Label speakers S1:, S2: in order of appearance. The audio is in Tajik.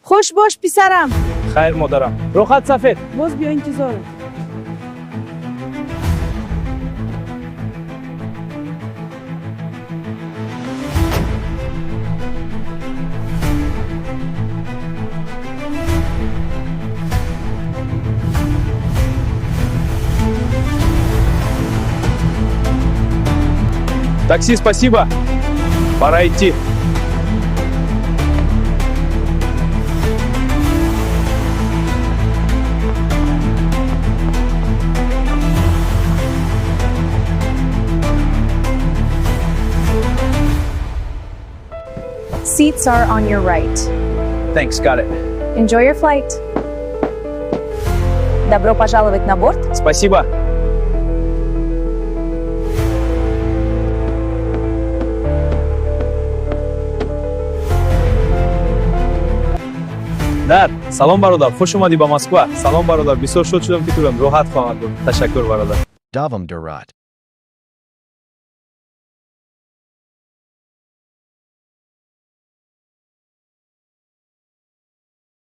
S1: Хуш бош, писарам.
S2: Хайр, модарам. Роҳат сафед.
S1: Боз биё, интизорам.
S2: Такси, спасибо. Пора идти.
S3: Seats are on your right.
S2: Thanks, got it.
S3: Enjoy your flight. Добро пожаловать на борт.
S2: Спасибо. Дар салом, бародар, хуш омадӣ ба Москва. Салом, бародар, бисёр шод шудам, ки турам роҳат хоҳад буд. Ташаккур, бародар.
S4: Davam Darat.